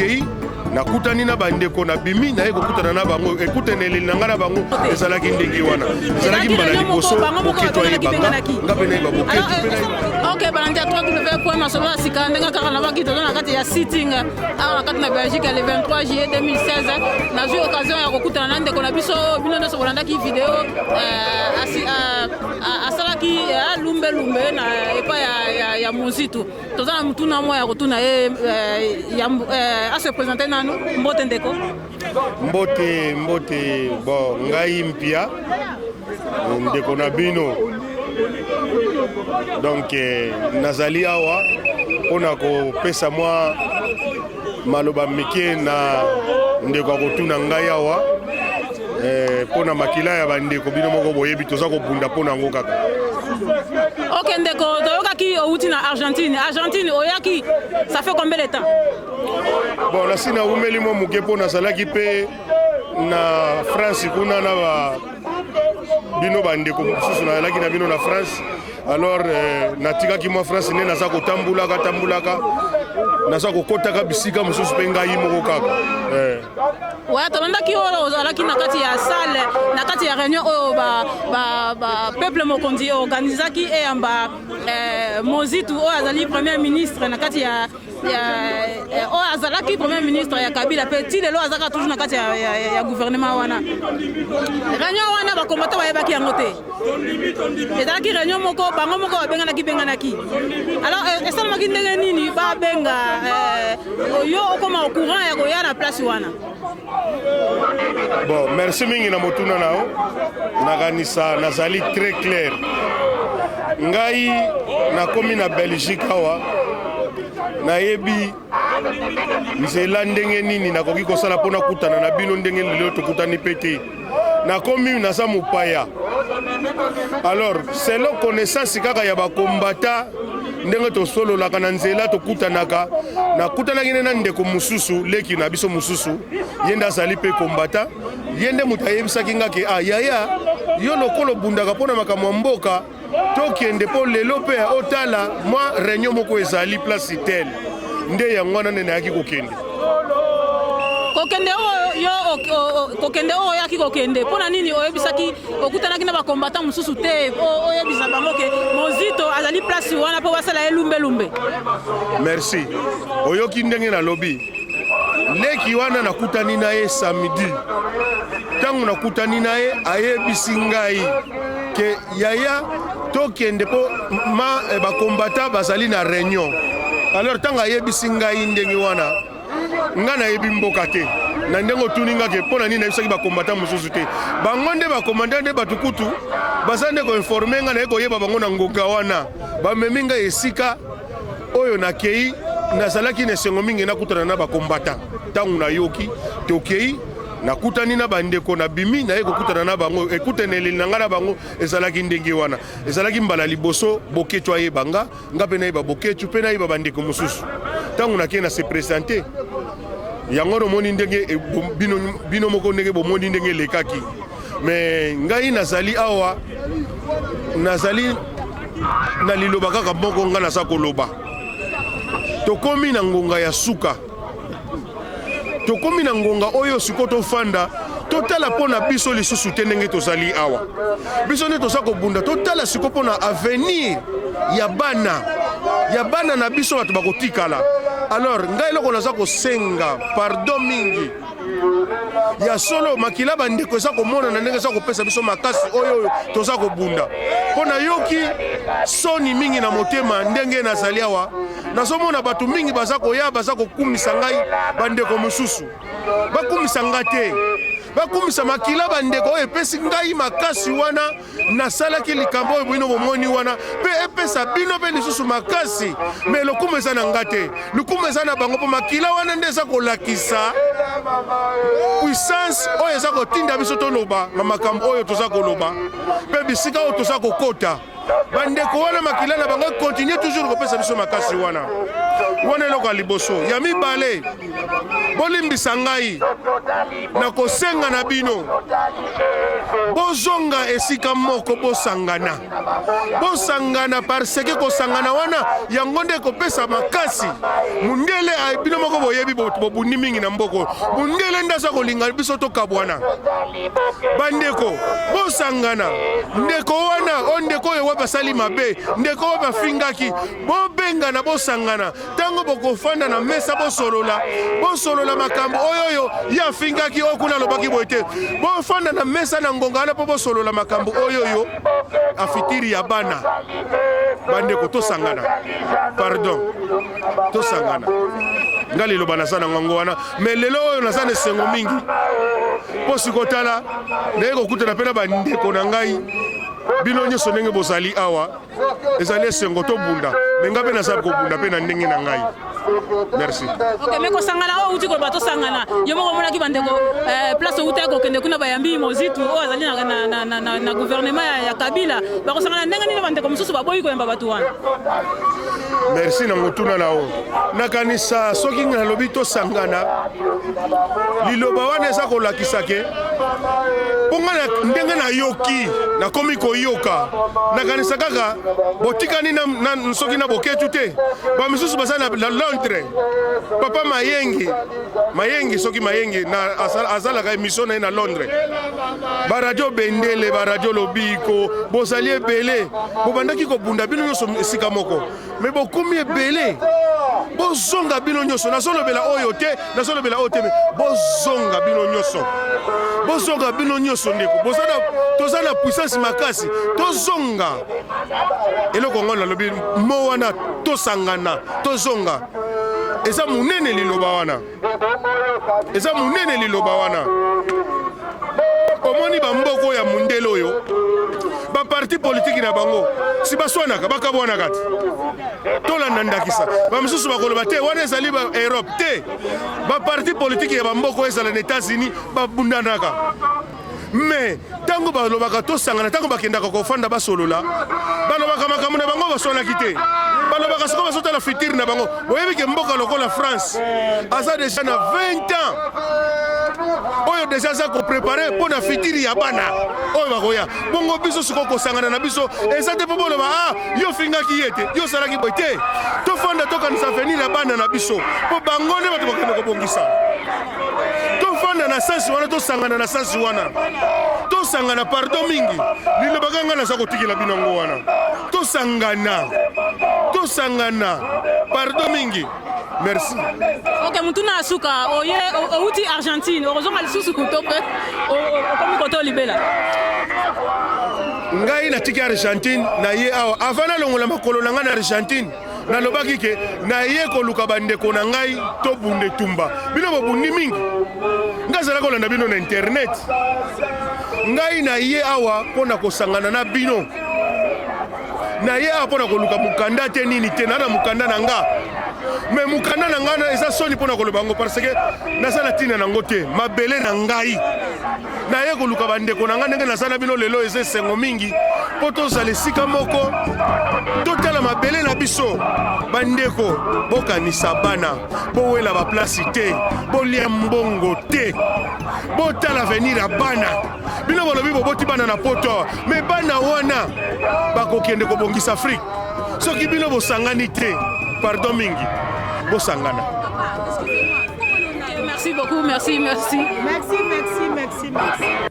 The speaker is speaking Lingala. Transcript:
Nakei, nakutani na bandeko, nabimi, naye kokutana na bango. Ekutaneli na ngai na bango ezalaki ndenge wana, ezalaki mbala liboso Boketu ayebanga nga mpe nayeba Boketu mpe nayeba. Ok, balandi ya 3W masolo ya sika, ndenge kaka nabaki, toza na kati ya sitting awa na kati na Belgique le 23 juillet 2016. Nazwi occasion ya kokutana na ndeko na biso. Bino nyonso bolandaki video asalaki lumbelumbe na epai ya Mozitu. Toza na motuna mwa ya kotuna ye, ase présenter nanu. Mbote, ndeko. Mbote, mbote. Bon, ngai Mpia, ndeko na bino. Donc nazali awa mpona kopesa mwa maloba mike na ndeko akotuna ngai awa mpona makila ya bandeko. Bino moko boyebi, toza kobunda mpona yango kaka. Ok, ndeko, toyokaki outi na Argentine. Argentine oyaki, ça fait combien de temps? Bon, nasi naumeli mwa moke mpo nazalaki mpe na France kuna na ba bino bandeko mosusu. Nazalaki na bino na France. Alors natikaki mwa France nde naza kotambulaka tambulaka, naza kokɔtaka bisika mosusu mpe ngai moko kaka. Ouais, tolandaki oyo ozalaki na kati ya salle, na kati ya réunion oyo ba peuple mokonzi organisaki eyamba Mozitu oyo azali premier ministre na kati ya oyo azalaki premier ministre ya Kabila mpe ti lelo azalaka toujours na kati ya gouvernement wana. Réunion wana, bakombata bayebaki yango te. Ezalaki réunion moko bango moko babenganaki benganaki. Alors esalamaki ndenge nini babenga yo, okoma au courant ya koya na place wana? Bon, merci mingi na motuna na yo. Nakanisa nazali très clair. Ngai nakomi na Belgique awa, nayebi nzela ndenge nini nakoki kosala mpo nakutana na bino ndenge lelo tokutani mpe te. Nakomi, naza mopaya. Alors, selon connaissance kaka ya bakombata, ndenge tosololaka na nzela, tokutanaka, nakutanaki nde na ndeko mosusu, leki na biso mosusu, ye nde azali mpe kombata. Ye nde moto ayebisaki nga ke: "Ah yaya, yo lokola obundaka mpo na makambo ya mboka, tokende mpo lelo mpe otala mwa réunion moko ezali place tel." Nde yango wana nde nayaki kokende. Kokende oyo yo kokende oyo oyaki kokende, mpo na nini oyebisaki, okutanaki na bakombata mosusu te, oyebisa bango ke Mozito azali place wana mpo basala ye lumbelumbe? Merci. Oyoki ndenge nalobi, leki wana nakutani na ye samedi. Ntango nakutani na ye, ayebisi ngai ke: "Yaya, tokende mpo ma bakombata bazali na réunion." Alors ntango ayebisi ngai ndenge wana, ngai nayebi mboka te. Na ndenge otuni nga ke mpo na nini nayebisaki bakombata mosusu te, bango nde bakomanda nde bato kutu baza nde koinformer ngai. Naye koyeba bango na ngonga wana, bamemi ngai esika oyo nakei. Nazalaki na esengo mingi nakutana na bakombata. Ntango nayoki tokei, nakutani na bandeko, nabimi, naye kokutana na bango. Ekutaneli na ngai na bango ezalaki ndenge wana, ezalaki mbala liboso Boketu ayeba nga, nga mpe nayeba Boketu mpe nayeba bandeko mosusu. Ntango nakei na se présenter, yango wana omoni ndenge bino moko ndenge bomoni ndenge elekaki. Mais ngai nazali awa, nazali na liloba kaka moko. Ngai naza koloba, tokomi na ngonga ya suka, tokomi na ngonga oyo sikoyo tofanda, totala mpo na biso lisusu te. Ndenge tozali awa, biso nde toza kobunda, totala sikoyo mpo na avenir ya bana ya bana na biso, bato bakotikala. Alors ngai eloko naza kosenga pardon mingi ya solo, makila bandeko eza komonana ndenge eza kopesa biso makasi oyo oyo toza kobunda. Mpo nayoki soni mingi na motema ndenge nazali awa, nazomona bato mingi baza koya, baza kokumisa ngai. Bandeko mosusu bakumisa nga te, bakumisa makila bandeko oyo epesi ngai makasi wana. Nasalaki likambo oyo bino bomoni wana mpe epesa bino mpe lisusu makasi. Mais lokumu eza na nga te, lokumu eza na bango, mpo makila wana nde eza kolakisa puissance oyo eza kotinda biso toloba na makambo oyo toza koloba mpe bisika oyo toza kokota. Bandeko wana, makila na bango continue toujours kopesa biso makasi wana. Wana eloko ya liboso. Ya mibale, Bolimbisa ngai nakosenga na bino bozonga esika moko, bosangana, bosangana, parce que kosangana wana yango nde ekopesa makasi. Mundele, bino moko boyebi, bobundi mingi na mboko. Mundele nde aza kolinga biso tokabwana. Bandeko, bosangana. Ndeko wana o ndeko oyo wapi asali mabe, ndeko wapi afingaki, bobengana, bosangana. Ntango bokofanda na mesa, bosolola, bosolola makambo oyo oyo ye afingaki, oyo kuna alobaki boye te. Bofanda na mesa na ngonga wana mpo bosolola makambo oyo oyo afutur ya bana. Bandeko, tosangana, pardon, tosangana. Nga liloba naza na ngongo wana. Mais lelo oyo naza na esengo mingi mpo sikotala naye kokutana mpe na bandeko na ngai, bino nyonso ndenge bozali awa. Ezali esengo. Tobunda, mais ngai mpe naza kobunda mpe na ndenge na ngai. Merci. Ok, mais kosangana oyo outi koloba, tosangana, yo moko omonaki bandeko place outaki kokende kuna, bayambi Mozitu oyo azali na gouvernement ya Kabila. Bakosangana ndenge nini? Bandeko mosusu baboyi koyamba bato wana. Merci na motuna na yo. Nakanisa soki nalobi tosangana, liloba wana eza kolakisa ke mponga ndenge nayoki, nakomi koyoka, nakanisa kaka botikani na, soki na boketu te. Bamisusu baza na Londres, papa Mayenge, Mayenge, soki Mayenge na, azalaka émission na ye na Londres, baradio Bendele, baradio Lobiko, bozali ebele. Bobandaki kobunda bino nyonso esika moko, mais bokomi ebele. Bozonga bino nyonso. Nazolobela oyo te, nazolobela oyo te, mais bozonga bino nyonso, bozonga bino nyonso. Ndeko, toza na puissance makasi. Tozonga. Eloko yango nalobi mo wana, tosangana, tozonga, eza monene. Liloba wana eza monene. Liloba wana, omoni bamboka oyo ya mundele oyo, baparti politiki na bango si baswanaka, bakabwanaka te. Tolanda ndakisa. Bamisusu bakoloba te, wana ezali ba Europe te. Baparti politiki ya bamboka oyo ezala na États-Unis babundanaka, mais ntango balobaka tosangana, ntango bakendaka kofanda basolola, balobaka makambo na bango baswanaki te. Balobaka sikoyo bazotala futur na bango. Boyebi ke mboka lokola France aza déjà na 20 ans oyo déjà aza koprépare mpo na futur ya bana oyo bakoya. Bongo biso sikoyo, kosangana na biso eza te mpo boloba: "Ah, yo fingaki ye te, yo osalaki boye te." Tofanda, tokanisa avenir ya bana na biso, mpo bango nde bato bakende kobongisa. Tofanda na sens wana, tosangana na sens wana, tosangana, pardon mingi. Lilobaka ngai naza kotikela bino yango wana. Tosangana, tosangana, pardon mingi. Merci. Ok, mutuna ya suka: oye outi Argentine, okozonga lisusu to mpe okomi kote olibela? Ngai natiki Argentine, naye awa. Avant nalongola makolo na ngai na Argentine, nalobaki ke naye koluka bandeko na ngai, tobunda etumba. Bino bobundi mingi, ngai azala kolanda bino na internet. Ngai naye awa mpo na kosangana na bino. Naye awa mpo na koluka mokanda te, nini te. Naa na mokanda na nga, mais mokanda na ngai eza soni mpo na koloba yango, parce que naza na ntina nango te. Mabele na ngai, naye koluka bandeko na ngai. Ndenge naza na bino lelo, eza esengo mingi mpo tozala esika moko, totala mabele na biso. Bandeko, bokanisa bana, bowela baplace te, bolia mbongo te, botala avenir ya bana. Bino bolobi boboti bana na poto, mais bana wana bakokende kobongisa Afrique soki bino bosangani te. Pardon mingi, bosangana. Merci beaucoup, merci, merci. Merci, merci, merci, merci.